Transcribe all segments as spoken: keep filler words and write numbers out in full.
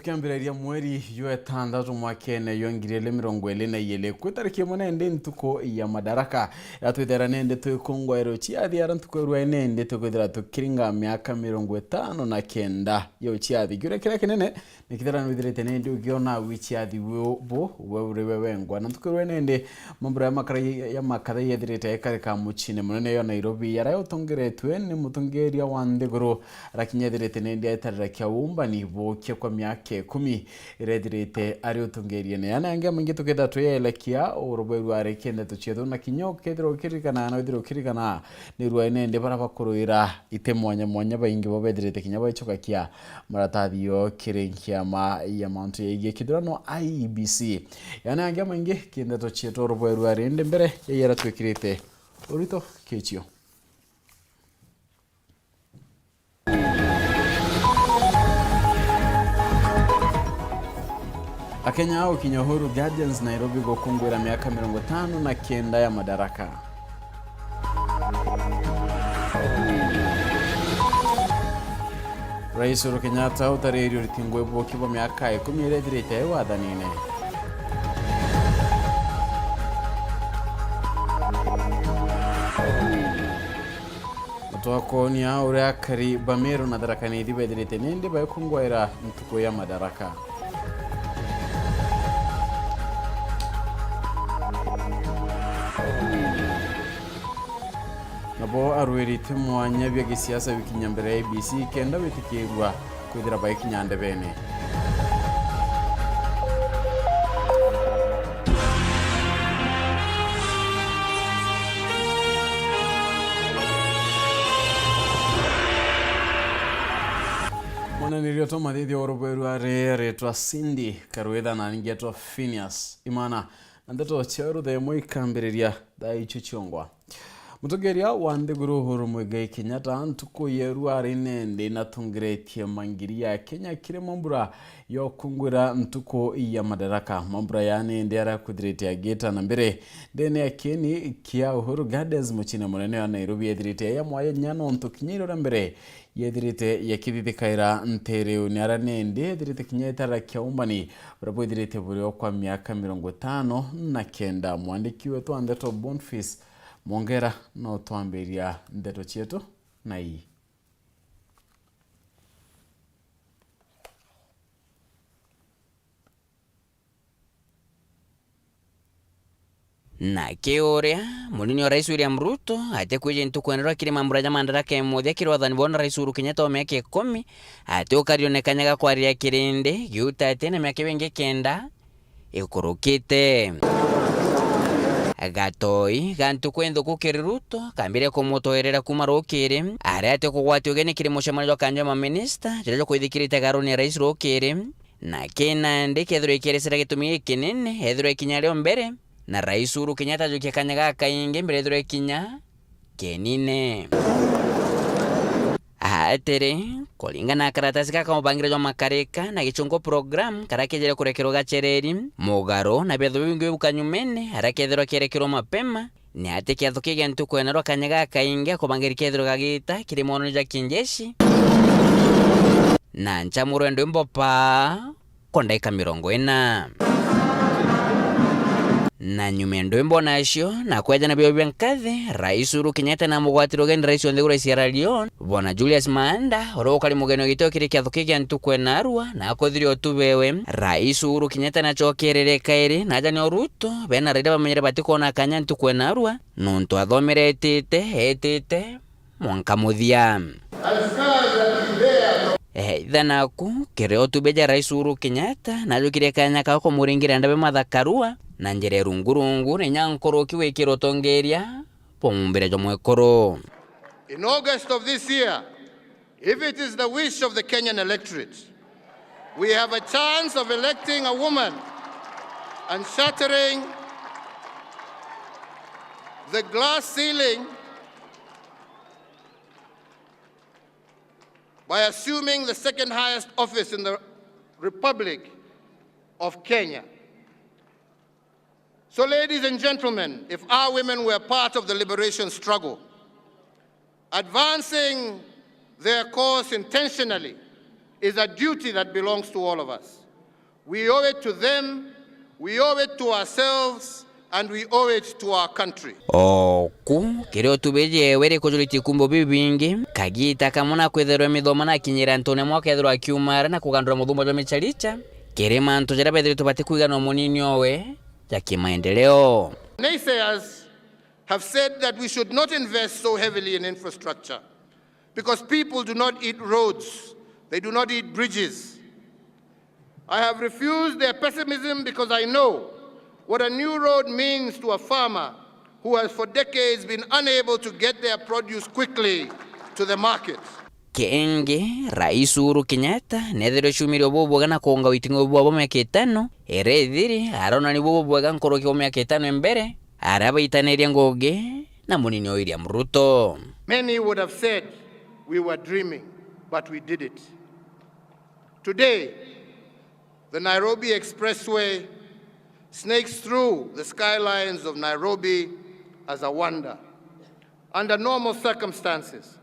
Kiambiriria mweri jwa itantatu mwakene jwa ngiri ili mirongo ili na ili, kwi tariki imwe nende ntuku ya Madaraka, iria twithera nende twikungwaira uciathi, ara ntuku irua nende tukwithira tukiringa miaka mirongo itano na kenda ya uciathi. Kiuria kiria kinene ni kithira nwithirite nindi ugiona wiciathi bu, bu we uri we wengwa. Na ntuku irua nende mambura ya makara, ya makatha yethirite ikarika muciine munene yo Nairobi, yara utongeretwe ni mutongeria wa nthiguru, arakinya ethirite nindi aitarira kia uumbani bukia kwa miaka ikumi iria ethirite ari utongeriene. Yana yangi amaingi tukethira twielekia urubwirua ari kenda tucietu, na kinya ukethirwa ukirikana na withirwa ukirikana ni rua nende bara bakuruira ite mwanya mwanya, baingi bo bethirite kinya baichukakia maratathi yo kiri nkiama ya mantu yaigie kithurano I E B C. Yana yangi amaingi kenda tucietu urubwirua rindi mbere ya yara twikirite urito kichio. Akenya gukinya Uhuru Gardens, Nairobi, gukungwira miaka mirongo itano na kenda ya Madaraka. Rais Uhuru Kenyatta utariirie uriti ngui buki bwa miaka ikumi iria ithirite e wathanine. Mutwakonia uria akari ba Meru na Tharaka Nithi bethirite nindi baikungwaira ntuku ya Madaraka. Nabo arwirite mwanya bia gisiasa bikinya mbere ya I E B C kenda bitikirua kwithira baikinya ndebene. Mwananiri utwa mathithio urubweru ari aritwa Cindy Karwitha na ningi etwa Phineas Imana, na ndeto cia ruthemo ikambiriria thaa icio ciongwa. Mutongeria wa nthiguru Uhuru Muigai Kenyatta ntuku yeru ari nende natongeretie mangiri ya Kenya kiri mambura yokungwira ntuku ya Madaraka. Mambura ya nende aria kwithirite agita na mbere ndene ya kieni kia Uhuru Gardens muciine munene wa Nairobi yethirite ya mwanya nontu kinya iria mbere yethirite yakithithikaira nteriuni aria nende yethirite kinya itara kia umbani buria bwithirite burio kwa miaka mirongo itano na kenda. Mwandiki wetu wa ndeto Boniface Mwongera no twambiria ndeto cietu na ii. Nake uria munini wa Rais William Ruto atikwija ntuku ya nero akiri mambura ja Madaraka ya muthia kiri wathani bwa Rais Uhuru Kenyatta wa miaka ikumi, ati ukarionekanya ga kwariria kirindi giuta ati na miaka ibingi kenda ikurukite. Gatoi ga ntuku inthuku kiri Ruto kambirie kumutoerera kuuma rukiri, aria ati kugwatia ugeni kiri mucemanio jwa kanja ya maminista jaria jukwithikirite garuni ya Rais rukiri. Na kina ndi kethirwa ikirecera gitumi gikinene, ethirwa ikinya rio mbere, na Rais Uhuru Kenyatta ajukia kanya gakaingi mbere ethirwa ikinya kenine. Atiri, kuringana na karatasi gaka mubangire jwa makarika na gichungo program karia kejere kurekerwa gachereri, mugaro na biatho biu bingi biu kanyumene, aria kethirwa kierekerwa mapema, ni ati kiatho kigia ntuku ena rwa kanya gakaingi akubangiri kethirwa gagita kiri mwono ja kinjeshi na nchamuro ya ndwimbo paa kwa ndaika mirongo ina. Na nyuma ya ndwimbo nacio na kwejana bio bia nkathi, Rais Uhuru Kenyatta na mugwatire ugeni rais wa nthiguru ya Sierra Leone, Bwana Julius Maada, uria ukari mugeni wa gitio kiri kiatho kigia ntuku ena arua na akuthiria utubewe. Rais Uhuru Kenyatta nachokerere kairi na ajani o Ruto bena raira bamenyere batikwona kanya ntuku ena arua, nontu athomere etite, etite mwanka muthia. Eithana ku kiri utube ja Rais Uhuru Kenyatta, najukire kanya ka kumuringira ndabe Martha Karua na njira irungurungu, ni nya nkuruki wikira utongeria bwa mumbire jwa mwekuru. In August of this year, if it is the wish of the Kenyan electorate, we have a chance of electing a woman and shattering the glass ceiling by assuming the second highest office in the Republic of Kenya. So, ladies and gentlemen, if our women were part of the liberation struggle, advancing their cause intentionally is a duty that belongs to all of us. We owe it to them, we owe it to ourselves, and we owe it to our country. Oku, kiri utubiji ewe ri kujuritie ikumbo bibingi, kagita kamwe na kwithirwa mithomo na akinyira antune mwa kethirwa akiumara na kugandura muthumba jwa micharicha, kiri mantu jaria bethiritwe batikwigana umunini owe ja kimaendeleo. Naysayers have said that we should not invest so heavily in infrastructure because people do not eat roads, they do not eat bridges. I have refused their pessimism because I know what a new road means to a farmer who has for decades been unable to get their produce quickly to the market. Kingi, Rais Uhuru Kenyatta neethirwe ciumirio bubwega na kuunga witing'u bwabo miaka itano iria ithiri, aronani bubwega nkuruki bwa miaka itano imbere, aria baitanirie ngugi na munini o William Ruto. Many would have said we were dreaming, but we did it. Today, the Nairobi Expressway snakes through the skylines of Nairobi as a wonder. Under normal circumstances,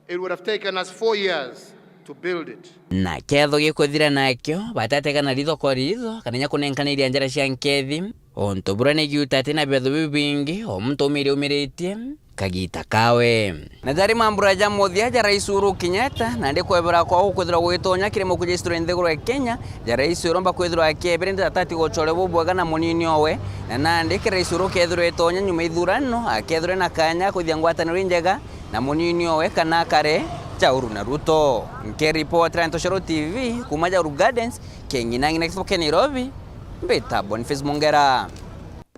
it would have taken us four years to build it. Na ketho gikuthira nakio, batategana ritho kwa ritho, kana inya kunenkaniria njara cia nkethi, untu buria ni giuta ati na biatho bibingi, o muntu umiriumiritie kagita kawe. Na jari mambura ja muthia ja Rais Uhuru Kenyatta, nandi kwebera kwao kwithirwa gwitonya kiri mukuji history nthiguru ya Kenya, ja rais uromba kwithirwa akiebere ntatati guchore bubwega na munini owe, na nandi ki rais uru kethirwa itonya nyuma ithurano, akethirwe na kanya kuthia ngwataniro injega na munini owe kana akare ja Uhuru na Ruto. Nkiripotera Ntoshoro T V kuma ja Uhuru Gardens, King'inang'ina Kisubo kia Nairobi, mbita Boniface Mungera.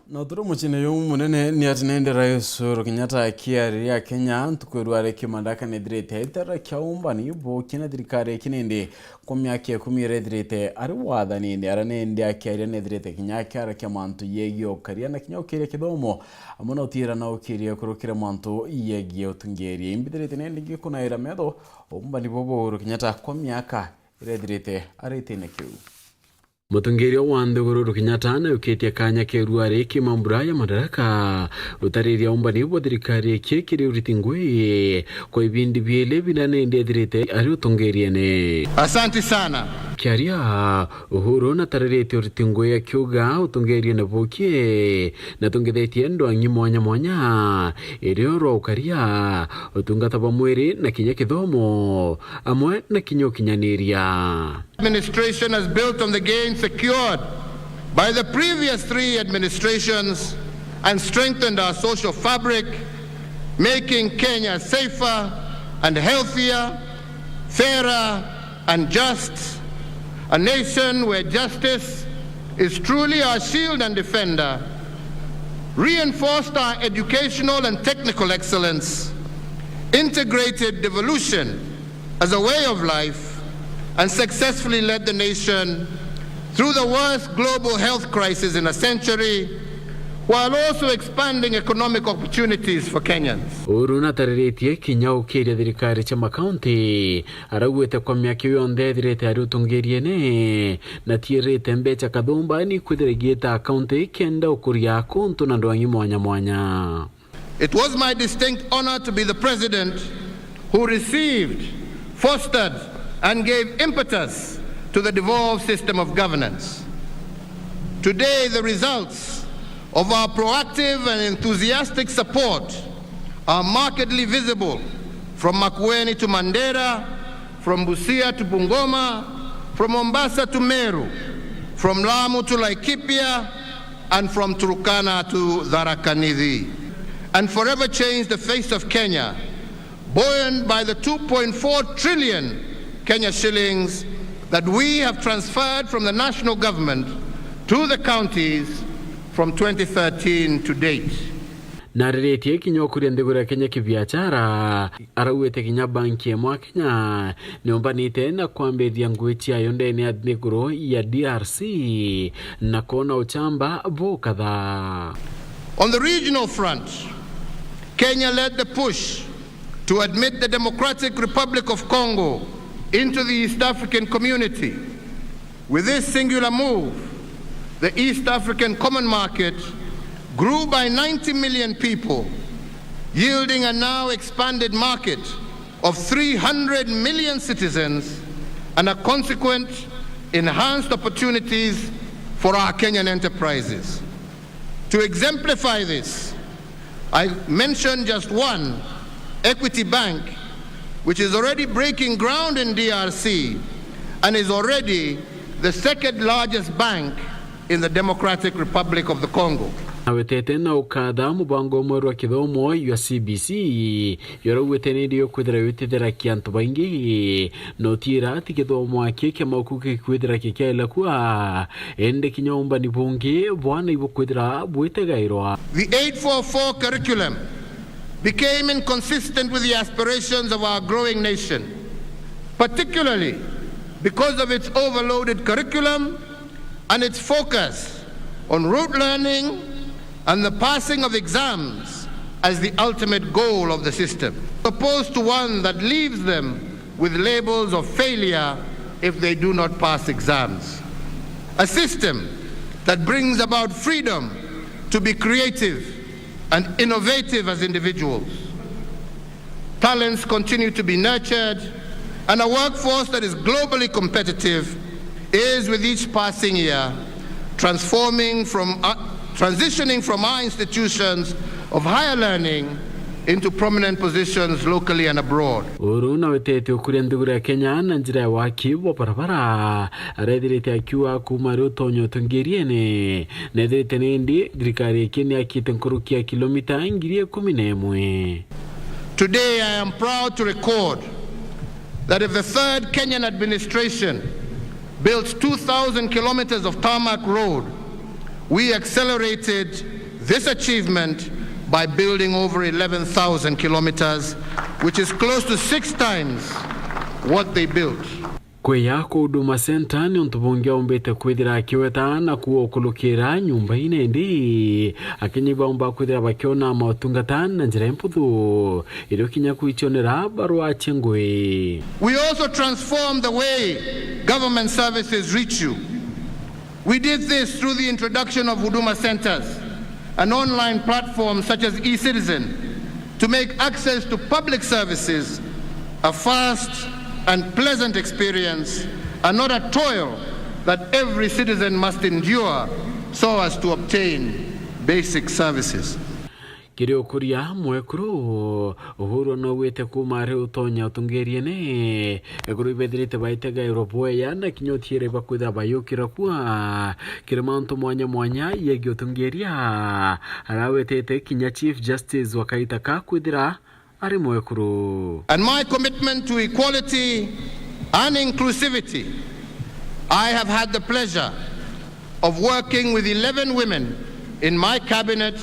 Na turi mucine juu munene ni ati nindi Rais Uhuru Kenyatta akiariria Akenya ntuku ya rware kimandaka nithirite aitara kia umbani buki na thirikari iki nindi kwa miaka ikumi iria ithirite ari wathanini, aria nindi akiaria nithirite kinya akiarakia mantu yegii ukaria na kinya ukiria kithomo, amwe na utiira na ukiria kurukira mantu yegii utungiria. Imbithirite nindi ngikunaira metho umbani bubu Uhuru Kenyatta kwa miaka iria ithirite ari itine kiu. Mutongeria wa nthiguru Uhuru Kenyatta nayukitie kanya keru ari kimambura ya Madaraka gutariria umbani bwa thirikari iki kiri uriti ngui kwa ibindi biili biria nindi ethirite ari utongeriene. Asante sana. Kiaria, Uhuru natariritie uriti ngui akiuga utongeriene buki na tungithetie ndwang'i mwanya mwanya irio rwa ukaria, utungata bwa mwiri na kinya kithomo amwe na kinya ukinyaniria. Administration has built on the gains secured by the previous three administrations and strengthened our social fabric, making Kenya safer and healthier, fairer and just, a nation where justice is truly our shield and defender, reinforced our educational and technical excellence, integrated devolution as a way of life, and successfully led the nation through the worst global health crisis in a century, while also expanding economic opportunities for Kenyans. Uhuru natariritie kinya ukiria thirikari cia makaunti, araugite kwa miaka iu yonthe ethirite ari utungiriene na tiirite mbeca kathumba ni kwithira igiita kaunti kenda ukuria kuntu na ndwang'i mwanya mwanya. It was my distinct honor to be the president who received, fostered, and gave impetus to the devolved system of governance. Today, the results of our proactive and enthusiastic support are markedly visible, from Makueni to Mandera, from Busia to Bungoma, from Mombasa to Meru, from Lamu to Laikipia, and from Turkana to Tharaka Nithi, and forever change the face of Kenya, buoyed by the two point four trillion Kenya shillings that we have transferred from the national government to the counties from twenty thirteen to date. Na ariritie kinya ukuria nthiguru ya Kenya kibiachara, araugite kinya banki imwe ya Kenya niumbanite na kwambiriria ngui ciayo ndene ya nthiguru ya D R C na kwona uchamba bukatha. On the regional front, Kenya led the push to admit the Democratic Republic of Congo into the East African community. With this singular move, the East African Common Market grew by ninety million people, yielding a now expanded market of three hundred million citizens, and a consequent enhanced opportunities for our Kenyan enterprises. To exemplify this, I mention just one, Equity Bank, which is already breaking ground in D R C and is already the second largest bank in the Democratic Republic of the Congo. Awetete na ukatha mubango mweru wa kithomo jwa C B C, jura ugwite ni ndio kwithira witithirakia antu baingi, na utiira ati githomo aki kia mauku gikwithira kikiaila kua, indi kinya umbani bungi bwana ibukwithira bwitegairwa. The eight four four curriculum became inconsistent with the aspirations of our growing nation, particularly because of its overloaded curriculum and its focus on rote learning and the passing of exams as the ultimate goal of the system, opposed to one that leaves them with labels of failure if they do not pass exams. A system that brings about freedom to be creative and innovative as individuals. Talents continue to be nurtured, and a workforce that is globally competitive is, with each passing year, transforming from, uh, transitioning from our institutions of higher learning into prominent positions locally and abroad. Uhuru na wetete ukuria nthiguru ya Kenya na njira ya waki bwa barabara, arethirite akiuga kuuma ri utonyo utungiriene, nethirite nindi thirikari iki ni akite nkuruki ya kilomita ngiri ikumi na imwe. Today, I am proud to record that if the third Kenyan administration built two thousand kilometers of tarmac road, we accelerated this achievement by building over eleven thousand kilometers, which is close to six times what they built. Kwiya ku Huduma Center ni untu bungi aumbite kwithira akiweta na kuukulukira nyumba ine, indi akenya ibaumba kwithira bakiona mautungata na njira imputhu, irio kinya kwicionera barua cia ngui. We also transform the way government services reach you. We did this through the introduction of Huduma Centers, an online platform such as eCitizen, to make access to public services a fast and pleasant experience and not a toil that every citizen must endure so as to obtain basic services. Kiri ukuria mwekuru, Uhuru naugite kuuma ari utonya utungiriene, ekuru ibethirite baitegairwa bweya na kinya utiere bakwithira bayukira kua kiri mantu mwanya mwanya yegi utungiria, arawetete kinya Chief Justice wa kaita ka kwithira ari mwekuru. And my commitment to equality and inclusivity, I have had the pleasure of working with eleven women in my cabinet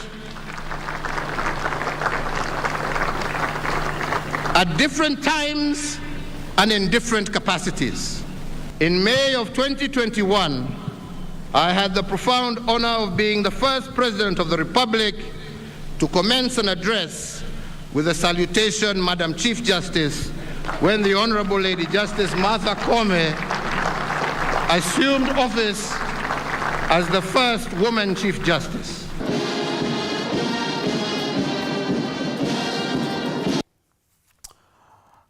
at different times and in different capacities. In May of twenty twenty-one, I had the profound honor of being the first President of the Republic to commence an address with a salutation, Madam Chief Justice, when the Honorable Lady Justice Martha Koome assumed office as the first woman Chief Justice.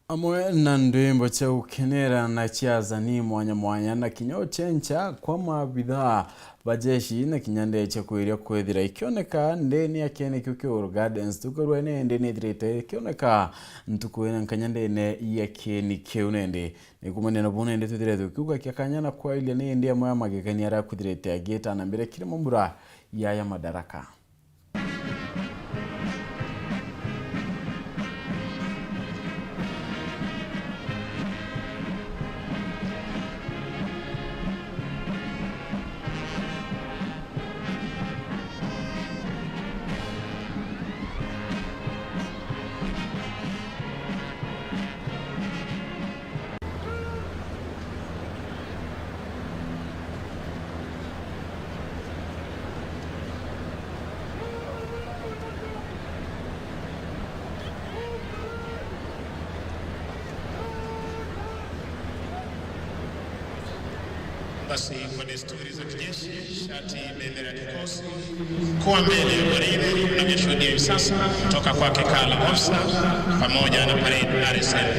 Amwe na ndwimbo cia gukenera na cia azanii mwanya mwanya, na kinya ucenca kwa maabithaa ba jeshi, na kinya ndee cia kwiria kwithira ikioneka ndene ya kieni kiu kia Uhuru Gardens tukarua, nindi nithirite ikioneka ntuku ina nkanya ndene ya kieni kiu. Nindi ni kumania na buu, nindi twithire tukiuga kia kanya na kwailia, nindi amwe ya magegania aria akwithirite agiita na mbere kiri mambura yaya Madaraka. Basi, kwa desturi za kijeshi, shati, bendera ya kikosi, kuwa mbele ya gwaride, tunavyoshuhudia hivi sasa, kutoka kwake Kala Officer pamoja na Parade R S F.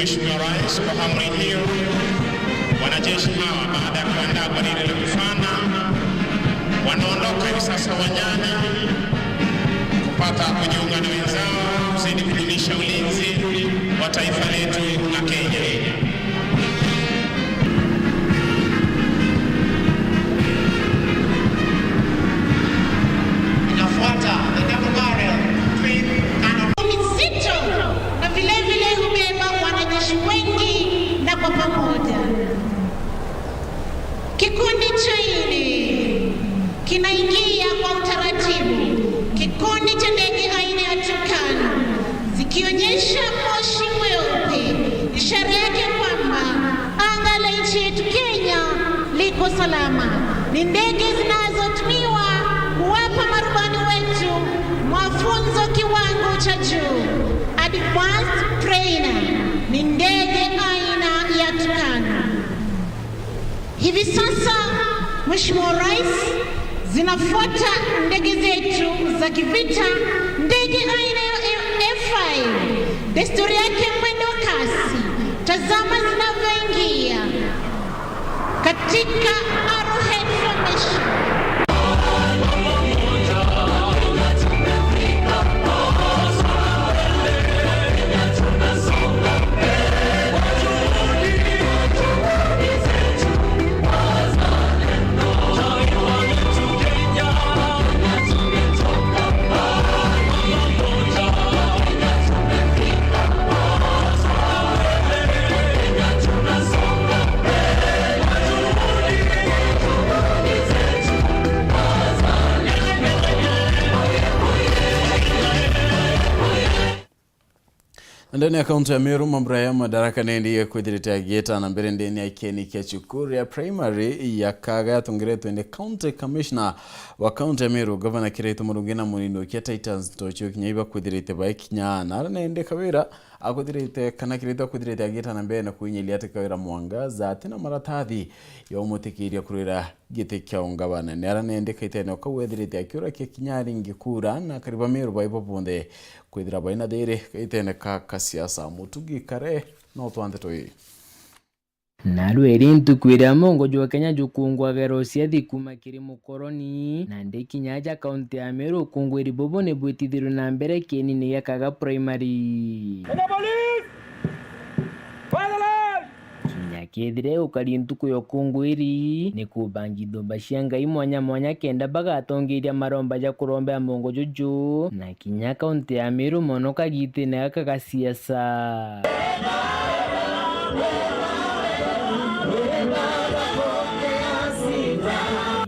Mheshimiwa Rais, kwa amri hiyo, wanajeshi hawa, baada ya kuandaa gwaride la kufana, wanaondoka hivi sasa uwanjani kupata kujiunga na wenzao kuzidi kudumisha ulinzi wa taifa letu la Kenya. Inafuata the double barrel twin cannon. Mizito na vile vile hubeba wanajeshi wengi na kwa pamoja. Kikundi cha nne kinaingia kwa utaratibu. Kikundi cha ndege aina ya Tucano zikionyesha moshi mweupe, ishara yake kwamba anga la nchi yetu Kenya liko salama. Ni ndege zinazotumiwa kuwapa marubani wetu mafunzo kiwango cha juu, advanced trainer. Ni ndege aina ya Tucano. Hivi sasa, Mheshimiwa Rais, zinafuata ndege zetu za kivita, ndege aina ya F five, desturi yake mwendo kasi. Tazama zinavyoingia katika arrowhead formation. Ndene ya kaunti ya Meru, mambura ya Madaraka nendi kwithirite agieta na mbere ndene ya kieni kia cukuru ya primary ya Kaga yatongeretwe ni County Commissioner wa kaunti ya Meru, Gavana Kiraitu Murungi, na munini kia Titus Ntochio kinya iba kwithirite bai kinya na ara nendi Kawira akwithirite kana Kiraitu akwithirite agieta na mbere na kwinyiria ati Kawira Mwangaza ati na maratathi ya umutikiria kurwira giti kia ungavana. Ni ara nendi kaitene kau ethirite akiurakia kinya aringi kura na akari ba Meru baibo bonthe kwithira baina thiri kaitene ka kasiasa. Mutugi Kare no twa nteto ii. Narua iri ntuku iria mongo jwa Kenya jukungwagera uciathi kuma kiri mukoroni, na ndi kinya aja kaunti ya Meru ukungwiri bubu ni bwitithirwe na mbere kienine gia Kaga Primary. Kenya Police! Fire the line! Kinya kethire ukari ntuku ya ukungwiri, ni kubangi thumba cia Ngai mwanya mwanya kenda bagatongeria maromba ja kurombea mongo juju, na kinya kaunti ya Meru mono kagitine gaka ga siasa.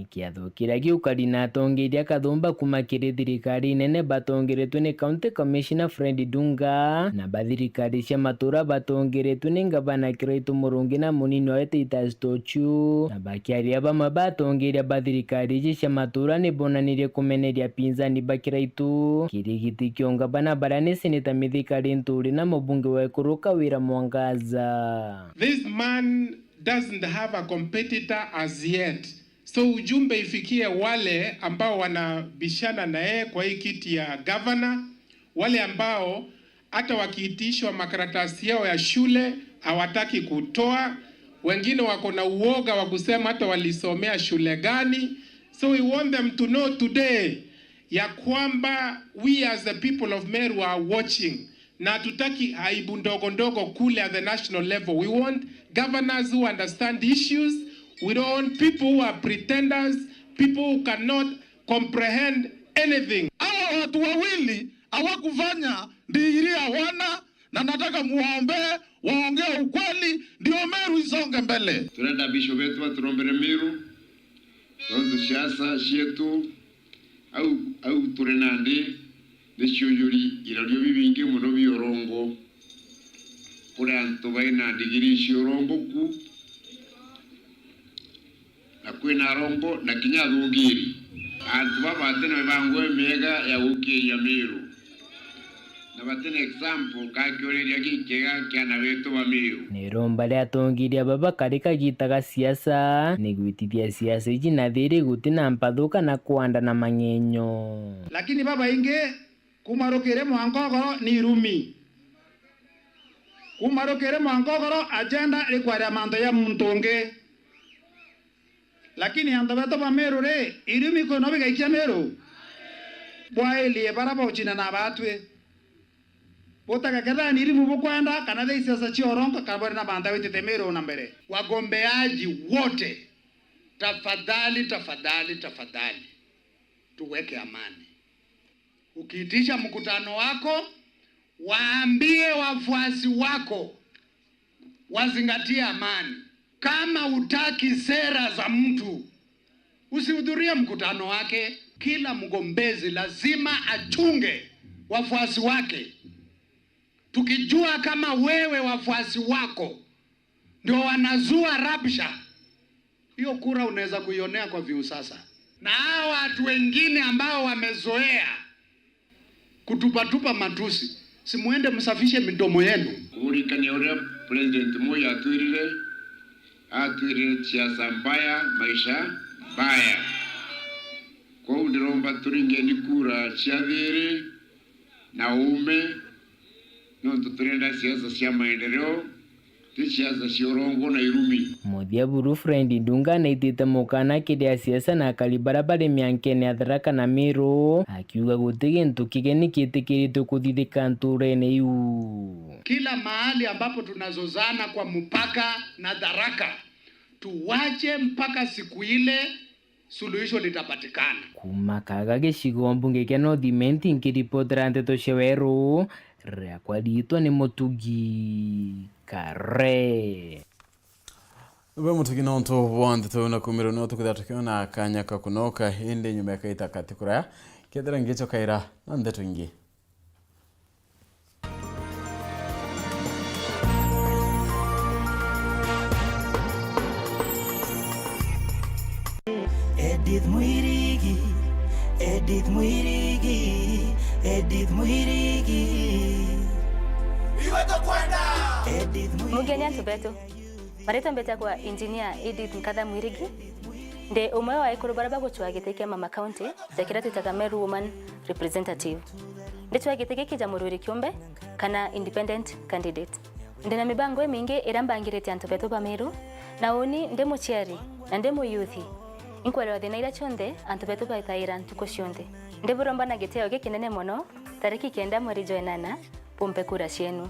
Kiatho kiria giukari na atongeria kathumba kuma kiri thirikari nene batongeretwe ni County Commissioner Fred Dunga, na ba thirikari cia matura batongeretwe ni Ngavana Kiraitu Murungi na munini wawe Titus Tochu, na bakiaria bamwe batongeria ba thirikari iji cia matura ni bonanirie kumeneria pinzani ba Kiraitu kiri giti kia ungavana baria ni Seneta Mithika Linturi na mubunge wa Ikuru Kawira Mwangaza. This man doesn't have a competitor as yet. So ujumbe ifikie wale ambao wanabishana na yeye kwa hii kiti ya gavana, wale ambao hata wakiitishwa makaratasi yao ya shule hawataki kutoa, wengine wako na uoga wa kusema hata walisomea shule gani. So we want them to know today ya kwamba we as the people of Meru are watching. Na hatutaki aibu ndogo ndogo kule at the national level. We want governors who understand issues. We don't want people who are pretenders, people who cannot comprehend anything. Hawa watu wawili hawakufanya digiri hawana, na nataka muwaombee, waongee ukweli, ndio Meru isonge mbele. Turenda bishop wetu aturombere Meru, tontu siasa cietu au, au turi nandi ni ciujuri irorio bibingi mono bia urongo kuri antu baina ndigiri cia urongo ku, na kwina arongo na kinya athungiri. Antu baba bati na mibango imiega ya gukiria Meru, na bati na example ka kiuriria gikiega kia ana betu ba Meru. Ni iromba ria atongeria baba kari kagita ga siasa ni gwitithia siasa iji na thiri guti na mpathu kana kwanda na mang'enyo. Lakini babaingi kuma rukiri mwanka ugoro ni irumi. Umarukire mwanka ugoro, agenda ri kwaria mantu ya muntu ungi. Lakini antu betu ba Meru ri, irumi kwina bigaikia Meru? Bwailie bara baucina na batwi. Butega kethira ni irumi bukwenda, kana thi siasa cia urongo, kana bwenda na mantu witite Meru na mbere. Wagombeaji wote, tafadhali, tafadhali, tafadhali, tuweke amani. Ukiitisha mkutano wako, waambie wafuasi wako wazingatie amani. Kama hutaki sera za mtu, usihudhurie mkutano wake. Kila mgombezi lazima achunge wafuasi wake. Tukijua kama wewe, wafuasi wako ndio wanazua rabsha, hiyo kura unaweza kuionea kwa Viusasa. Na hawa watu wengine ambao wamezoea kutupatupa matusi, si muende msafishe midomo yenu. Kuririkania uria President Moi atwirire, atwirire, "Siasa mbaya, maisha mbaya." Kwou ndiromba turingeni kura cia thiri na uume, nontu turenda siasa cia maendeleo, ti siasa cia urongo na irumi. Muthia buru, Fred Ndunga naitite mukana kiri asiasa na akari baria bari miankene ya Tharaka na Meru, akiuga guti gintu kigeni kitikiritwe kuthithika nturene iu. Kila mahali ambapo tunazozana kwa mpaka na Tharaka, tuwache mpaka siku ile suluhisho litapatikana. Kuuma Kaga gicigo mbunge kia North Imenti, nkiripotera nteto cia Weru, riakwa riitwa ni Mutugi Kare. We Mutugi, nontu bwa nteto na kumirwo, no tukwithira tukiona kanya ka kunoka, indi nyuma ya kaita kati kuraya, kethira ngicokaira na nteto ingi. Edith Mwirigi, Edith Mwirigi, Edith Mwirigi. Iwe tukwenda. Edith Mwirigi. Mugeni antu betu. Maritwa mbetagwa Engineer Edith Nkatha Mwirigi. Ndi umwe wa ekuru baria bagucwaa giti kia Mama County, ja kiria twitaga Meru Woman Representative. Ndicwaa giti giki ja murwiri kiumbe kana independent candidate. Ndi na mibango imingi iria mbangirite antu betu ba Meru, na uni ndi muciari na ndi muyuthi, inkwelewa thina iria cionthe antu betu baitaira ntuku cionthe. Ndiburomba na gitio gikinene mono, tariki kenda mweri jwa enana, bumpe kura cienu.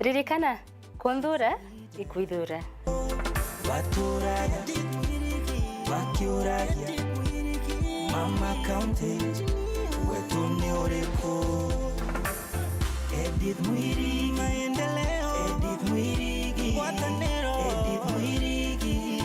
Ririkana, kunthuura ikwithuura. Baturaga, bakiuragia, Mama County, wetu ni uriku? Edith Mwirigi, maendeleo, Edith Mwirigi, ngwataniro, Edith Mwirigi.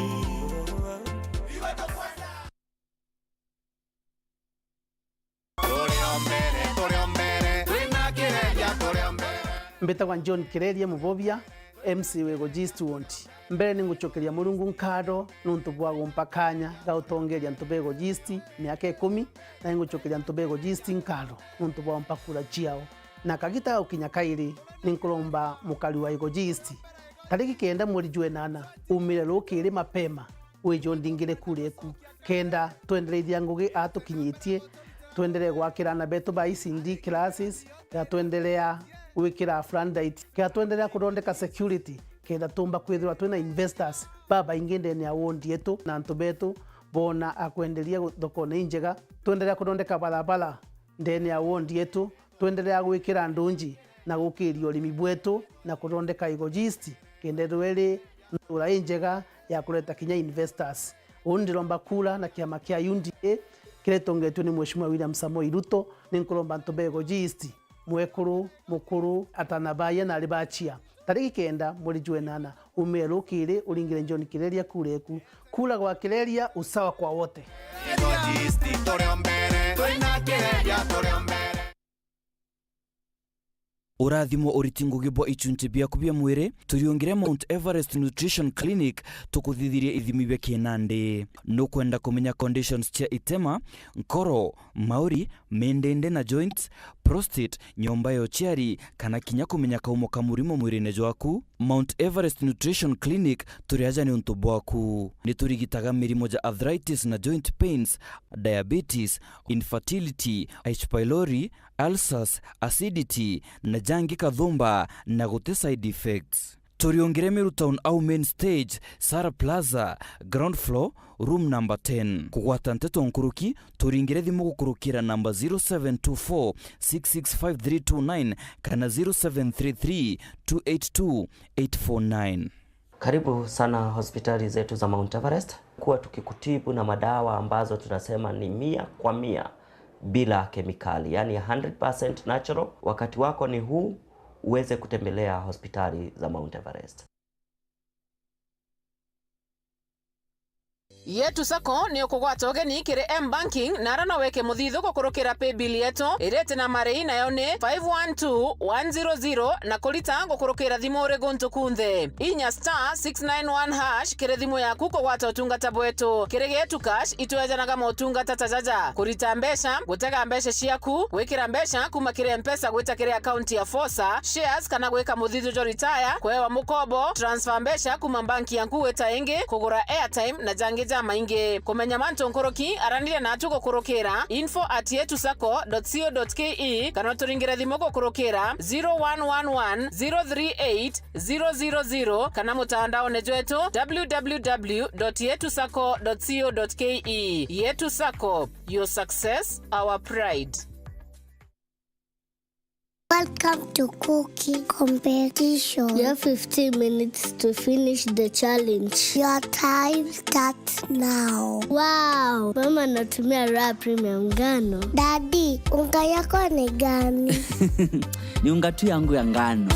Turi o mbere, turi o mbere, twina Kireria, turi o mbere. Mbitagwa John Kireria Mubobia, M C wa Igoji East Ward. Mbere ni ngucokeria Murungu nkatho nuntu bwa gumpa kanya ga utongeria antu ba Igoji East miaka ikumi, na ingucokeria antu ba Igoji East nkatho nuntu bwa gumpa kura ciao. Na kagita ga gukinya kairi, ni nkuromba mukari wa Igoji East, tariki kenda mweri jwa enana, umire rukiri mapema, wije undingire kura eku, kenda twendereithia ngugi aa tukinyitie, twenderee gwakira ana betu ba E C D classes, kenda twenderea gwikira floodlight, kenda twenderea kuthondeka security, kenda tumba kwithirwa twina investors babaingi ndene ya ward yetu, na antu betu boona akwenderia gu-, thokone injega, twenderea kuthondeka barabara ndene ya ward yetu, twenderea gwikira ndunji na gukiria urimi bwetu na kuthondeka Igoji East, kenda ithirwe iri ntura injega ya kureta kinya investors. Uu ndiromba kura na kiama kia U D A kiria gitongetue ni Mheshimiwa William Samoei Ruto, ni nkuromba antu ba Igoji East, mwekuru, mukuru, atana baaya na ari bachia, tariki kenda mweri jwa enana, umire rukiri uringire John Kireria kura eku. Kura gwa Kireria, usawa kwa wote. Igoji East turi o mbere, twina Kireria turi o mbere. Urathimo, uriti ngugi bwa ichunchi biaku bia mwiri, turiungire Mount Everest Nutrition Clinic, tukuthithirie ithimi bia kinandi. Nukwenda kumenya conditions cia itema, nkoro, mauri, mindindi na joints, prostate, nyomba ya uciari, kana kinya kumenya kaumo ka murimo mwirine jwaku? Mount Everest Nutrition Clinic turi aja niuntu bwaku. Niturigitaga mirimo ja arthritis na joint pains, diabetes, infertility, H. pylori, ulcers, acidity, na Dangi Kathumba na guti side effects. Turiongire Meru Town au main stage, Sara Plaza, ground floor, room number ten. Kugwata nteto nkuruki, turingire thimu gukurukira namba zero seven two four six six five three two nine kana zero seven three three two eight two eight four nine. Karibu sana hospitali zetu za Mount Everest. Kuwa tukikutibu na madawa ambazo tunasema ni mia kwa mia bila kemikali, yani hundred percent natural. Wakati wako ni huu, uweze kutembelea hospitali za Mount Everest. Yetu Sacco ni ukugwata ugeni kiri M Banking, na ara no weke muthithu gukurukira paybill yetu iriti na marei, nayo ni five one two one zero zero, na kurita gukurukira thimu uri guntu kunthe. Inya star six nine one hash kiri thimu yaku kugwata utungata bwetu. Kiri Getu Cash itwejanaga motungata ta jaja: kurita mbeca, gutega mbeca ciaku, gwikira mbeca kuma kiri Mpesa gwita kiri akaunti ya Fosa, shares kana gwika muthithu jwa retire, kwewa mukobo, transfer mbeca kuma banki yaku gwita ingi, kugura airtime na jangi jamaingi. Kumenya mantu nkuruki, araniria natu gukurukira info at yetu sacco dot co dot ke kana uturingire thimu gukurukira zero one one one zero three eight zero zero zero kana mutandaone jwetu w w w dot yetu sacco dot co dot ke. Yetu Sacco, your success, our pride. Welcome to cooking competition. You have fifteen minutes to finish the challenge. Your time starts now. Wow, mama anatumia Raha Premium ngano. Daddy, unga yako ni gani? Ni unga tu yangu ya ngano.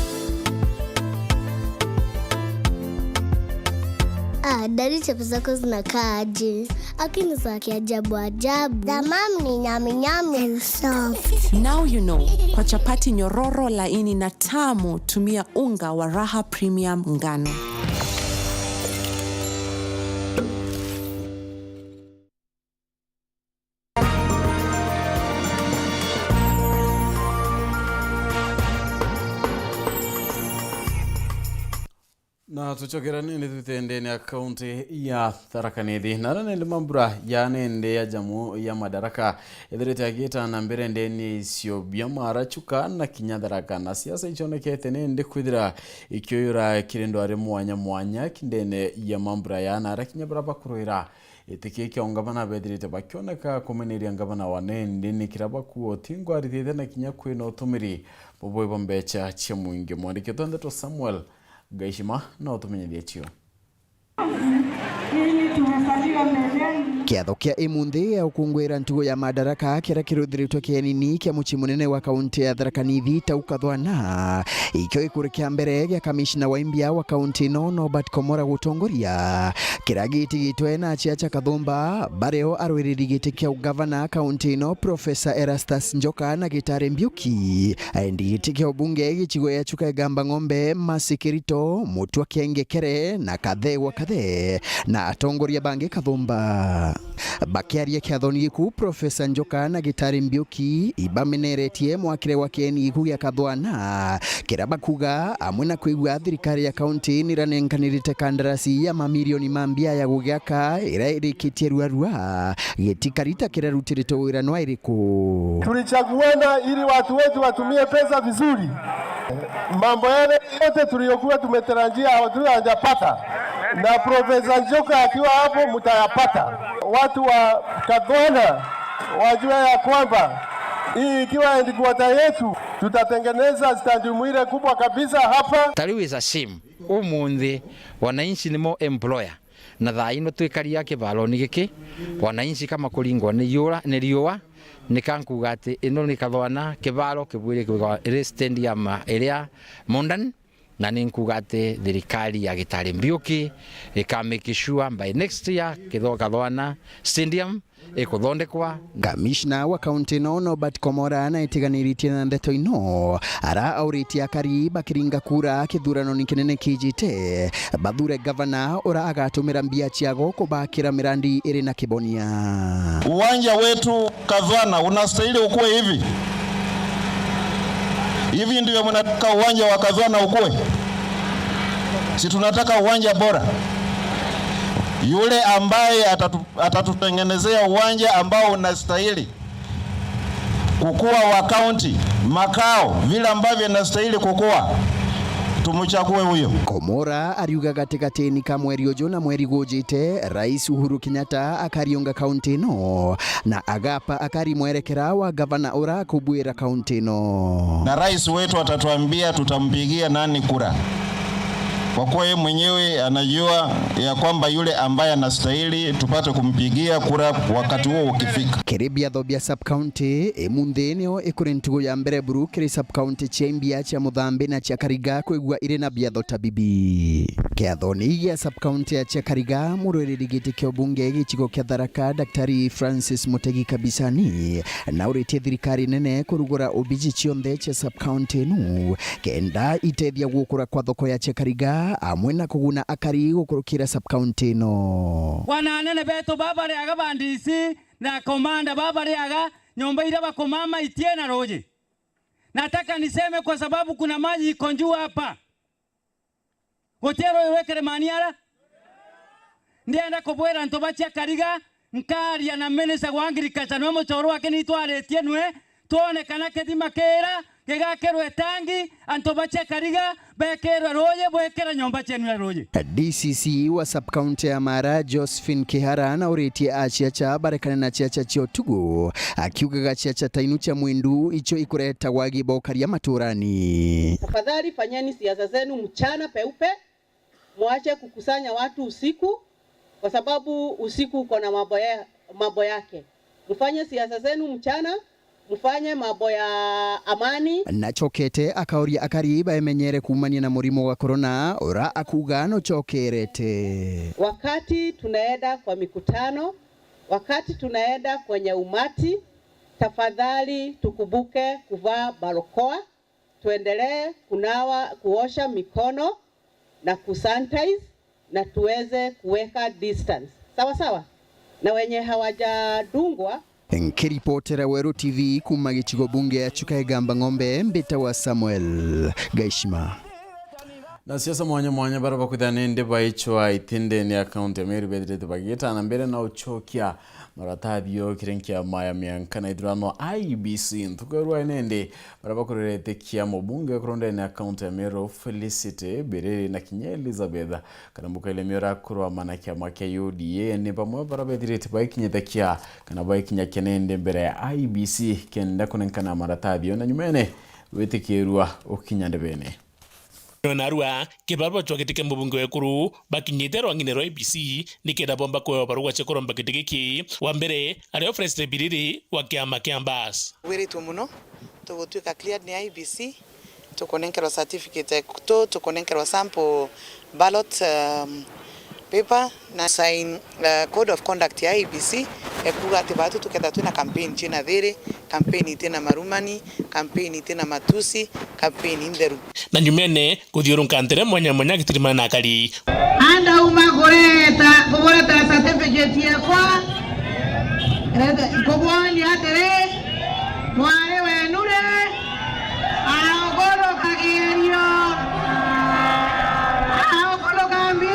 Ah, daddy, chapo zako zinakaa aje? Lakini za kiajabu ajabu. The mom ni nyami nyami and soft. Now you know, kwa chapati nyororo, laini na tamu, tumia unga wa Raha Premium ngano. Na tucokera nini twite ndene ya kaunti ya Tharaka Nithi. Na ara nende mambura ya nende ya jamu ya Madaraka ethirite agita na mbere ndene ya isio bia Mara, Chuka na kinya Tharaka. Na siasa icionekete nende kwithira ikiuyura kiri ndwari mwanya mwanya kindene ya mambura ya na ara kinya bara bakurwira giti kia ungavana bethirite bakioneka kumeneria ngavana wa nende ni kira bakuo ti ngwarithite na kinya kwina utumiri bubwe bwa mbecha cia mwingi. Mwandiki wa ndeto Samuel Gaishima na utumenyithie cio. Kiatho kia imunthi ya ukungwira ntugo ya Madaraka kiria kiruthiritwe kienini kia mucii munene wa kaunti ya Tharaka Nithi Tau Kathwana, ikio gikuri kia mbere gia kamishna wa imbia wa kaunti ino Norbert Komora gutongoria, kiria gitigitwe na Chiacha Kathumba, bario arwiriri giti kia ugavana kaunti ino Professor Erastus Njoka na Gitari Mbiuki. Aendi giti kia ubunge gicigo ya Chuka Igamba Ng'ombe, Mercy Kirito, Mutua Kiengekere na Kathegwa Kathe na atongoria bangi Kathumba. Bakiaria kiathoni giku, Profesa Njoka na Gitari Mbiuki ibameneretie mwakire wa kieni giku gia Kathwana, kira bakuga amwe na kwigua thirikari ya kaunti niranenkanirite kandarasi ya mamirioni ma mbia ya gugiaka ira irikitie ruarua, gitikarita kira rutiritwe wira nwa iriku. Tulichaguana ili watu wetu watumie pesa vizuri. Mambo yale yote tuliyokuwa tumetarajia hatujapata, na Profesa Njoka akiwa hapo mtayapata. Watu wa Kathwana wajue ya kwamba hii ikiwa headquarter yetu, tutatengeneza stadium ile kubwa kabisa hapa. Tariu is a shame. Umunthi wananchi nimo employer. Na thaa ino twikaria kibaroni giki, wananchi kama kuringwa ni yura, ni riua, ni kankuga ati ino ni Kathwana kibaro kibwiri kwigwa iri stadium iria modern, na ni nkuga ati thirikari ya Gitari Mbiuki ika make sure by next year Kitho-, Kathwana stadium ikuthondekwa. Kamishna wa kaunti ino Norbert Komora naitiganiritie na ndeto ino, ara auritie akari bakiringa kura kithuranoni kinene kijite, bathure gavana ura agatumira mbia ciago kubakira mirandi iri na kibonia. Uwanja wetu Kathwana unastahili ukue hivi. Hivi ndivyo mnataka uwanja wa Kathwana ukue? Si tunataka uwanja bora. Yule ambaye atatu-, atatutengenezea uwanja ambao unastahili kukua wa kaunti makao vile ambavyo inastahili kukua, tumchague huyo. Komora ariuga gatigatini ka mweri uju na mweri gujite, Rais Uhuru Kenyatta akariunga kaunti ino, na agapa akari mwerekera wa gavana ura akubwira kaunti ino. Na rais wetu atatuambia tutampigia nani kura, kwa kuwa yeye mwenyewe anajua ya kwamba yule ambaye anastahili tupate kumpigia kura wakati huo ukifika. Kiri biatho bia sub-county, imunthi nio ikuri ntugu ya mbere buru kiri sub-county cia Imbia, cia Muthambi na cia Kariga kwigua iri na biatho ta bibi. Kiathoni gia sub-county ya cia Kariga, murwiriri giti kia ubunge gicigo kia Tharaka, Daktari Francis Mutegi Kabisani, nauritie thirikari nene kurugura obiji cionthe cia sub-county inu kenda itethia gukura kwa thoko ya cia Kariga amwe na kuguna akari gukurukira sub-county ino. Bwana anene betu babariaga ba D C na komanda babariaga nyomba iria bakomama itie na ruuji. Nataka niseme kwa sababu kuna maji iko juu hapa. Gutie ruuji rwi Kirimaniara. Ndienda kubwira antu ba cia Kariga, nkaria na minister wa agriculture, nwe muchoro wake nitwaritie nwe, twone kana kithima kiira gigakirwe tangi, antu ba cia Kariga bekirwe ruuji, bwikire nyomba cienu ya ruuji. D C C wa sub-county ya Mara, Josephine Kihara, nauritie aciaca barekane na ciaca cia utugu, akiugaga ciaca ta inu cia mwindu icio ikureta wagi bokaria maturani. Tafadhali fanyeni siasa zenu mchana peupe, mwache kukusanya watu usiku, kwa sababu usiku uko na mambo ya, mambo yake. Mfanye siasa zenu mchana, mfanye mambo ya amani. Nachokete akauria akari baemenyere kuumania na murimo wa corona, ura akuuga nucokerete. Wakati tunaenda kwa mikutano, wakati tunaenda kwenye umati, tafadhali tukumbuke kuvaa barakoa, tuendelee kunawa, kuosha mikono na kusanitize na tuweze kuweka distance. Sawa sawa? Na wenye hawajadungwa. Nkiripotera Weru T V kuuma gicigo bunge ya Chuka Igamba Ng'ombe, mbitawa Samuel Gaishima. Na siasa mwanya mwanya baria bakwithira nindi baichwa itindene ya kaunti ya Meru bethirite bagitana mbere na uchokia maratathi o kiri nkiama ya mianka na ithurano I E B C. Ntuku ya rwae nindi, baria bakururite kiama mubunge kurondene ya kaunti ya Meru Felicity Biriri na kinya Elizabeth Karambu Kairemia urakurwama na kiama kia U D A ni bamwe baria bethirite baikinyithakia kana baikinyakia nindi mbere ya I E B C kenda kunenkana maratathi ona nyumene witikirua ukinya ndebene. Narua, kibaba chwa giti kia mubunge wa Ekuru bakinyite rwang'ine rwa I E B C nikenda bomba kwewa barua cia kuromba giti giki. Wa mbere, ario Felicity Biriri wa kiama kia Mbas. Wiritwe muno, tugutwika cleared ni I E B C, tukunenkerwa certificate tu, tukunenkerwa sample ballot, um, paper na sign, uh, code of conduct ya I E B C, ekuga ati batu tuketha twina campaign cina thiri, campaign itina marumani, campaign itina matusi, campaign ntheru. Na nyumene, kuthiurunka ntere mwanya mwanya agitirimana na akari. Andauma kureta, kuburetera certificate yakwa, eh, kubwonia atiri, mwari wenu ri, agukuruka kigerio, agukuruka mbi,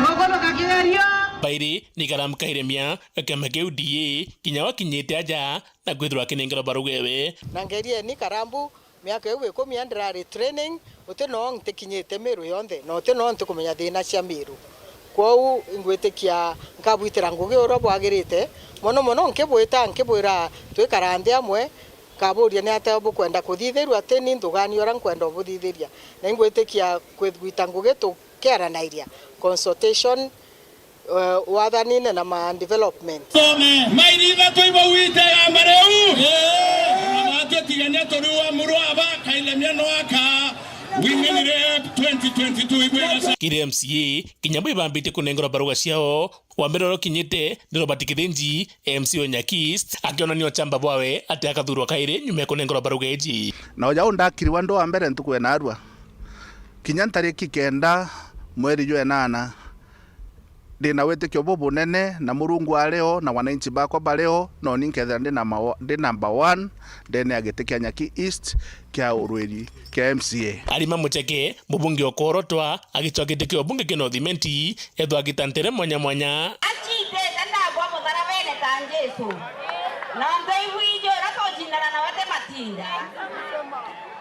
gukuruka kigerio. Bairi ni Karambu Kairemia, kiama kia U D A, kinya wakinyite aja, na kwithirwa akinengerwa baruga ewe. Na ngerieni Karambu, miaka iu ikumi ndirari training, uti noo ntikinyite Miru yonthe, na uti noo ntikumenya thina cia Miru. Kwou ingwitikia nkabwitira ngugi uria bwagirite, mono mono nkibwita, nkibwira twikara nthi amwe, nkaburia ni atia bukwenda kuthithirua, ati ni nthugania uria nkwenda ubuthithiria. Na ingwitikia kwigwita ngugi tukiaranairia, consultation, eh, wathanine na ma development. Thome, mairi ithatu ibauite ya mareu. Eh, na batwitigania turiu wa muru aba, Kairemia no aka Women Rep twenty twenty-two ibwega sa- Kiri M C A, kinya bo ibambitie kunengerwa baruga ciao, wa mbere uria ukinyite ni Robert Kithinji, M C A wa Nyaki East, akionania uchamba bwawe ati akathurwa kairi nyuma ya kunengerwa baruga iji. Na uja undakiri wa ndu wa mbere ntuku ya narua, kinya ntariki kenda mweri jwa enana, ndina witikio bubunene na Murungu ari o na wananchi bakwa bari o, no ni nkethira ndi number o-, ndi number one ndene ya giti kia Nyaki East kia urwiri kia M C A. Arima Mucheke, mubunge ukorotwa, agicwa giti kia ubunge kia North Imenti, ethwa agita ntere mwanya mwanya. Acindite ndagwa mutharabene ta Jesu, na nthaibu iji uria tucindana nawe ti mati. Inda.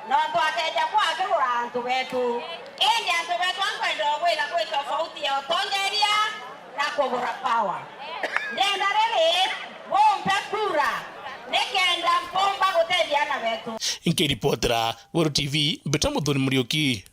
Nontu akeja kwa akigura antu betu. Indi antu betu ankwenda gwira kwi tofauti ya utongeria na kugura power. Ndenda riri bumpe kura nikenda mpumba gutethia ana betu. Nkiripotera Weru T V, Mbita Muthoni Muriuki.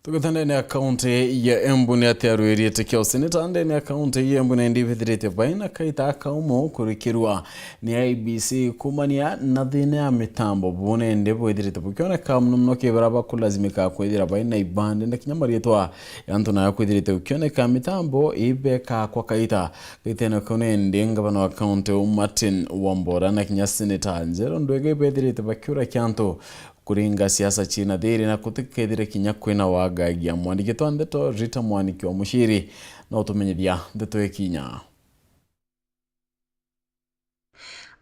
Tugita ndene ya kaunti ya Embu, ni ati arwirite kio seneta ndene ya kaunti ya Embu na indi ibethirite baina kaita kaumo kurikirwa ni I E B C kumania na thina ya mitambo. Bune indi bwithirite bukioneka muno muno kibera bakulazimika kwithira baina ibande na kinya marietwa ya antu nayo kwithirite gukioneka mitambo ibeka kwa kaita. Kaitene kau ni indi ngavana wa kaunti Martin Wambora na kinya seneta Njero Ndwege ibethirite bakiura kiantu kuringa siasa ciina thiri na kutikethire kinya kwina wagagia. Mwandiki twa ndeto Rita Mwaniki wa Muciri na utumenyithia ndeto ikinya.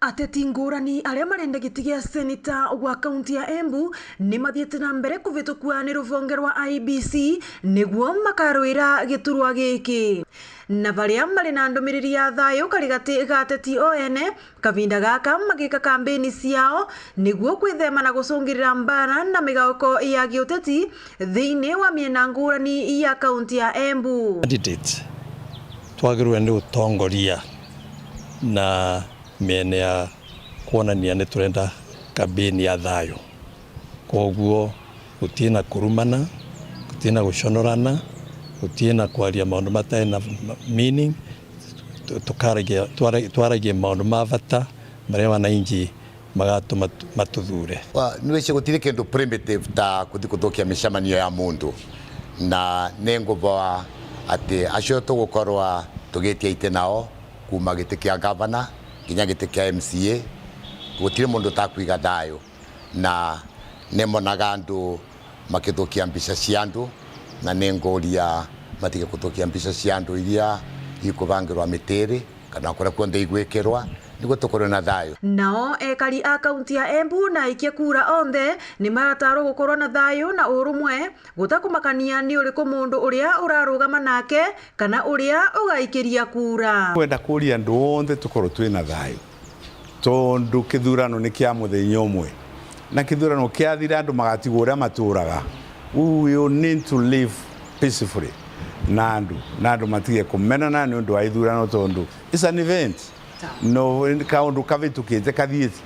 Ateti ngurani aria marenda giti gia seneta wa kaunti ya Embu ni mathiite na mbere kuvitukua ni ruvonge rwa I E B C niguo makarwira giturwa giki. Na baria mari na ndumiriri ya thayu karigati ga ateti o ene, kavinda gaka magika kambeni ciao niguo kwithema na gucungirira mbara na migauko ya giuteti thiini wa miena ngurani ya kaunti ya Embu. Candidate twagirwe ni utongoria na miena ya kwonania ni turenda kambeni ya thayu. Koguo gutina kurumana, gutina guconorana, gutina kwaria maundu matai na meaning. Tu-, tukaragia, twara-, twaragie maundu ma bata maria wananchi magatuma tu-, matuthure. Wa-, nwici gutiri kindu primitive ta kuthi kuthukia micemanio ya mundu, na ni nguvoa ati acio tugukorwa tugitia iti nao kuma giti kia gavana kinya giti kia M C A, gutiri mundu utakwiga thayu. Na nimonaga andu makithukia mbica cia andu, na ninguria matige kuthukia mbica cia andu iria ikubangirwa mitiri kana kuria kuonthe igwikirwa, niguo tukorwe na thayu. Nao ekari a kaunti ya Embu na aikia kura onthe ni maratarwo gukorwa na thayu na urumwe, gutakumakania ni uriku mundu uria urarugama nake kana uria ugaikiria kura. Kwenda kuria andu onthe tukorwe twina thayu. Tondu kithurano ni kia muthenya umwe, na kithurano kiathira andu magatigwo uria maturaga. We will need to live peacefully na andu, na andu matige kumenana ni undu wa ithurano, tondu it's an event. No kaundu kavitukite kathiite.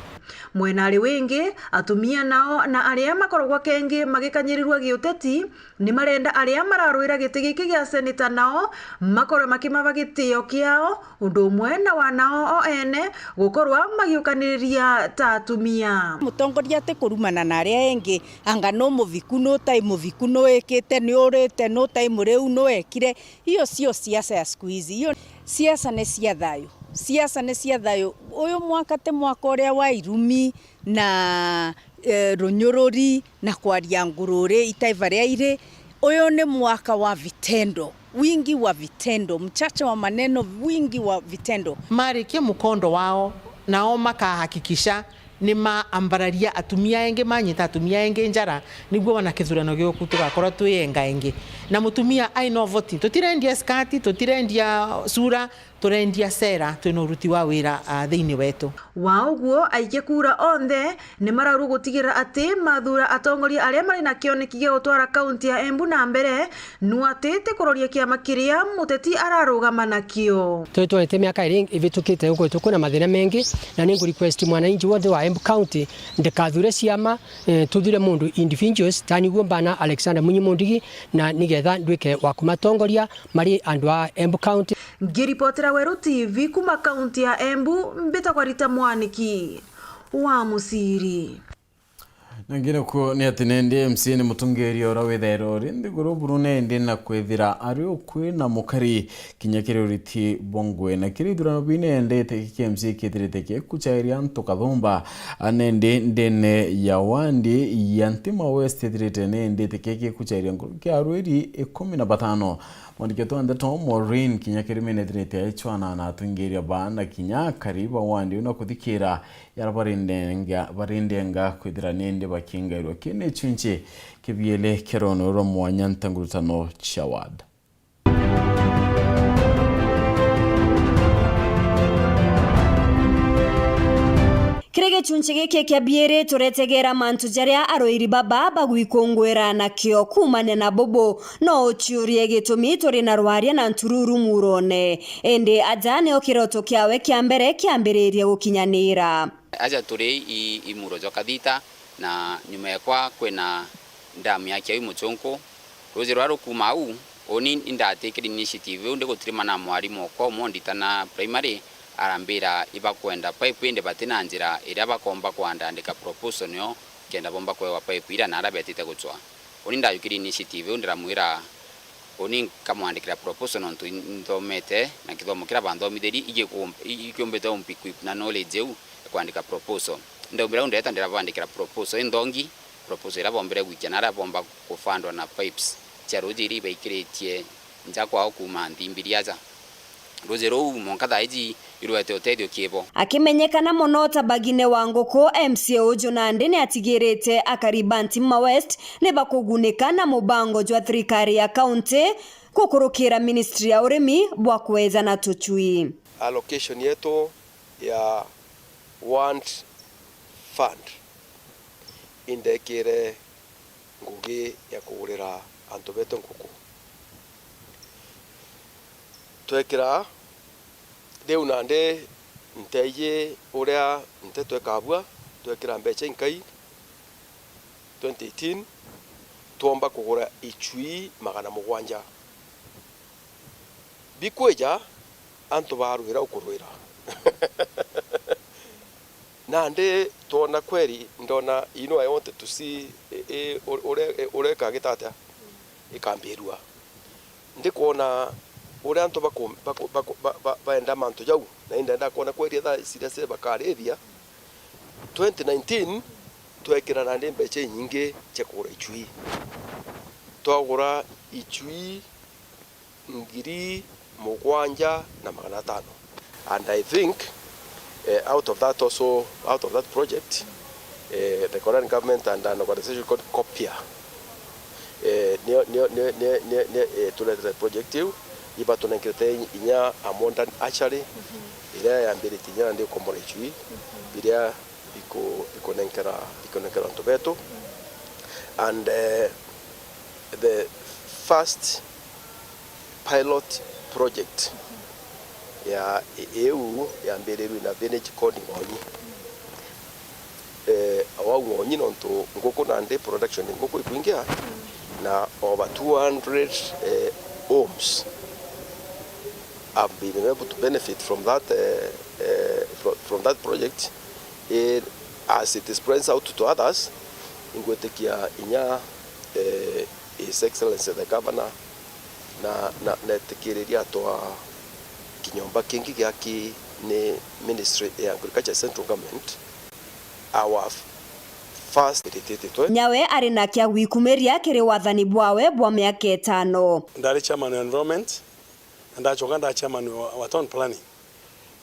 Mwena ari wingi, atumia nao na aria makoragwa kengi magikanyirirua giuteti, ni marenda aria mararwira giti giki gia seneta nao makorwe makimava gitio kiao, undu umwe na wanao o ene gukorwa magiukaniriria ta atumia. Mutongoria ti kurumana na aria engi, anga nu muthiku, nu tai muthiku, nu wikite, nu urite, nu tai muriu, nu wekire. Hiyo sio siasa ya siku hizi. Hiyo siasa ni cia thayu. Siasa ni cia thayu. Uyu mwaka ti mwaka uria wa irumi na eh, runyururi na kwaria ngururi itaiva ria iri. Uyu ni mwaka wa vitendo, wingi wa vitendo, mchache wa maneno, wingi wa vitendo. Marikia mukondo wao, nao makahakikisha ni maambararia atumia engi, manyita atumia engi njara, niguo wana kithurano giuku tugakorwa twi enga engi. Na mutumia ai no voti. Tutirendia skati, tutirendia sura, turendia sera, twina uruti wa wira, ah, thiini wetu. Wa uguo, aikia kura onthe ni maraurwa gutigirira ati mathura atongoria aria mari na kioneki gia gutwara kaunti ya Embu na mbere, nu ati ti kuroria kiama kiria muteti ararugama nakio. Twitwarite miaka iri ivitukite guku itu kwina mathina mengi, na ni ngu request mwananchi wonthe wa Embu County ndikathure ciama, eh, tuthure mundu individuals, ta niguo mbana Alexander Mwinyi Mundigi, na nigetha ndwike wa kumatongoria mari andu a Embu County. Ngiripotera Weru T V kuma kaunti ya Embu, mbitagwa Rita Mwaniki wa Muciri. Na ngi nakuo ni ati nendi M C A ni mutongeria uria withairwa uri nthiguru buru nendi na kwithira ari ukui na mukari kinya kiri uriti bwa ngui. Na kiri ithurano biu nendi iti kia M C A kithirite kikuchairia antu kathumba. A nendi ndene ya wandi ya Ntima West ithirite nendi iti kia gikuchairia nkuruki ya arwiri ikumi na batano. Mwandiki wetu wa ndeto Maureen kinya kiri minithirite aichwana na atungiria baa na kinya akari ba wandi una kuthikira yara barindenga, barindenga kwithira nindi bakingairwa. Kii ni chunchi kibiele kia rono rwa mwanya ntangurutano cha ward. Kiri Gicunci giki kia biiri turetegera mantu jaria aruiri baba bagwikunguira na kio kuumania na bubu. No uciurie gitumi turi na rwaria na ntururu murone. Indi aja nio kiroto kiawe kia mbere kiambiririe gukinyanira. Aja turi i, i muro jwa Kathita, na nyuma yakwa kwina ndamu ya Kiaui Muchunku. Ruuji ruria rukuuma au, uni indatikire initiative iu ndi gutirima na mwarimu okwa umwe nditana primary, arambira ibakwenda pipe indi bati na njira iria bakomba kwandandika proposal nio kenda bomba kwewa pipe iria naria betite gucwa. Uni ndajukirie initiative iu ndiramwira uni nkamwandikira proposal nontu inthomete na kithomo kiria banthomithirie igikum-, i-, ikiumbite ump-, equip na knowledge iu ya kwandika proposal. Ndaumira au ndeeta ndirabandikira proposal inthongi, proposal iria bombire gwikia naria bomba kufandwa na pipes cia ruuji iria ibaikiritie nja kwao kuuma Nthimbiri aja. Ruuji ruu mwanka thaa iji irwete utethio kiibo. Akimenyekana mono ta Bagine wa Nguku, M C A uju nandi ni atigirite akari ba Ntimma West ni bakugunika na mubango jwa thirikari ya kaunti gukurukira ministry ya urimi bwa kweja na tucui. Allocation yetu ya want fund indekire ngugi ya kugurira antu betu nguku. Twekira riu nandi nteeji uria nteto ikabua, twekira mbeca inkai twenty eighteen, twomba kugura icui magana mugwanja. Bikwija, antu barwira ukurwira. Nandi twona kweri, ndona, you know, I wanted to see, i, i, u-, uria, i, uria ikagita atia, ikambirua. Ndikwona uria antu baku-, baku-, baku-, ba, ba, baenda mantu jau, na indenda kwona kweri etha serious bakarithia. Twenty nineteen, twekira nandi mbeca inyingi cia kugura icui. Twagura icui ngiri mugwanja na magana atano. And I think, eh, out of that also, out of that project, eh, the Korean government and an organization called Copia, eh, nio, nio, nio, nio, nio, nio, eh, turetete project iu, ibatunenkete inya a modern hatchery, iria yambiritie inya nandi ukomora icui, biria biku-, bikunenkera, bikunenkera antu betu. And, eh, the first pilot project ya i-, iu yambirirwe na village called Ng'onyi. Eh, wau Ng'onyi nontu nguku nandi production nguku ikwingia, na over two hundred, eh, homes have been able to benefit from that, eh, eh, fro-, from that project. Eh, as it spreads out to others, ingwitikia inya, eh, His Excellency the Governor na, na, netikiriria atwa kinyomba kingi giaki ni Ministry ya Agriculture, Central Government, our first. Nyawe ari na kia gwikumiria kiri wathani bwawe bwa miaka itano. Ndari chairman wa environment, na ndachoka nda chairman wa, wa town planning.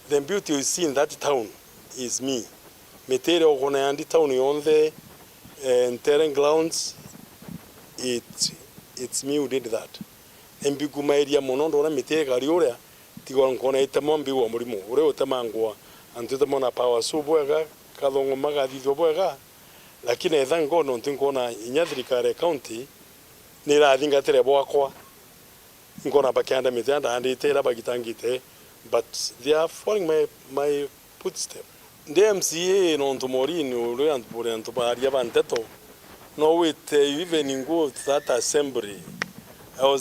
The beauty you see in that town is me. Miti iria ukona yandi town yonthe, eh, Ntere grounds, it, it's me who did that. Na imbigumairia mono ndona miti ikari uria, tigwa nkona itemwa mbigua murimo uria utemangwa, antu itemwa na power saw bwega, kathongoma gathithua bwega, lakini I thank God nontu nkwona inya thirikari ya county ni irathingatire bwakwa. Nkona bakianda miti ya ndaandite iria bagitangite, but they are following my, my footstep. Ndi M C A nontu Maureen uria antu, buri antu baaria ba nteto, no wite even go to that assembly. I was